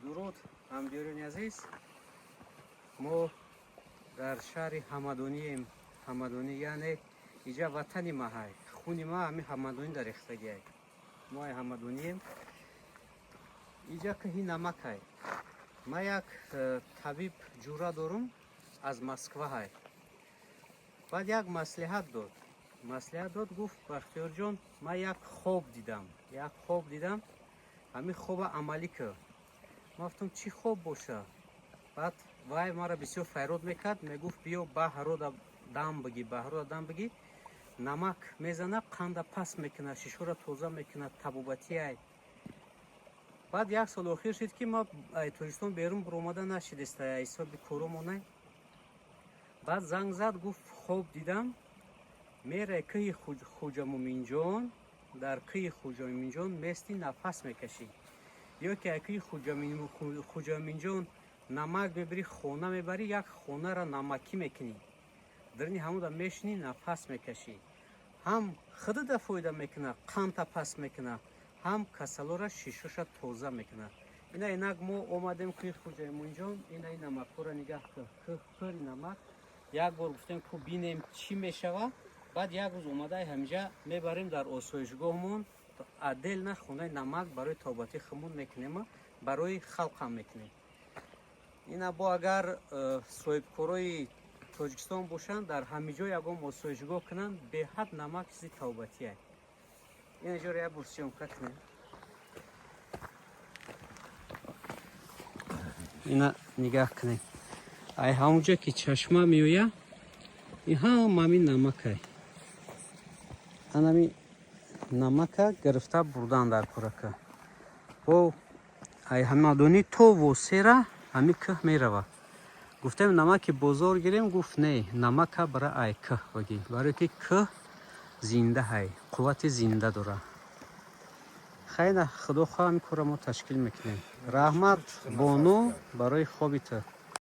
Дуруд, ҳамдиёрони азиз. Мо дар шаҳри Ҳамадонием. Ҳамадонӣ, яъне иҷа ватани ма ҳай. Хуни ма ҳами Ҳамадонӣ дар рехтагиай. Мо ай Ҳамадонием. Иҷа кӯҳи намакай. Ма як табиб ҷура дорум, аз Москва ҳай. Баъд як маслиҳат дод. Маслиҳат дод, гуфт: «Бахтиёрҷон, ма як хоб дидам. Як хоб дидам. Ҳамин хоба амалӣ кӯ». Ма гуфтам: «Чӣ хоб боша?» Баъд вай маро бисёр файрод мекард, мегуфт: «Биё, баҳрода дам бигӣ, баҳрода дам бигӣ, намак мезана, қанда паст мекунад, шишоро тоза мекунад, табобатиай». Баъд як сол охир шуд, ки ма Тоҷикистон берун буромада нашидеста, ҳисоби коромонай. Баъд занг зад, гуфт: «Хоб дидам, мерай кӯҳи Хуҷамуминҷон, дар кӯҳи Хуҷамуминҷон мести, нафас мекашӣ, ё ки ай кӯҳи Хуҷаминҷон намак мебарӣ, хона мебарӣ, як хонаро намакӣ мекунӣ, дарини ҳамуда мешинӣ, нафас мекашӣ, ҳам худада фоида мекунад, қанта паст мекунад, ҳам касалора шишоша тоза мекунад». Ина инак мо омадем кӯҳи Хуҷаминҷон. Ина ин намакҳоро нигаҳ кӯ, кӯҳ пури намак. Як бор гуфтем, ку бинем, чӣ мешава. Баъд як рӯз омадаи ҳаминҷа мебарем, дар осоишгоҳмон отдельно хонаи намак барои табобати худмон мекунем, барои халқам мекунем. Ина бо агар соҳибкорои Тоҷикистон бошанд, дар ҳамин ҷо ягон осоишгоҳ кунанд, беҳад намак чизи табобатие. Ина ҷоро як бор съёмка кунем. Ина нигаҳ кунем, ай ҳамонҷо ки чашма меояд, ин ҳама ҳамин намакай. Анами намака гирифта бурдан дар курака. Бо ай Ҳамадонӣ то Восера ҳамин кӯҳ меравад. Гуфтем, намаки бозор гирем, гуфт: «Не, намака бара ай кӯҳ багӣ, барое ки кӯҳ зинда ҳай, қуввати зинда дора». Хайна, худо хоҳ, ҳамин корро мо ташкил мекунем. Раҳмат, бону, барои хоби ту.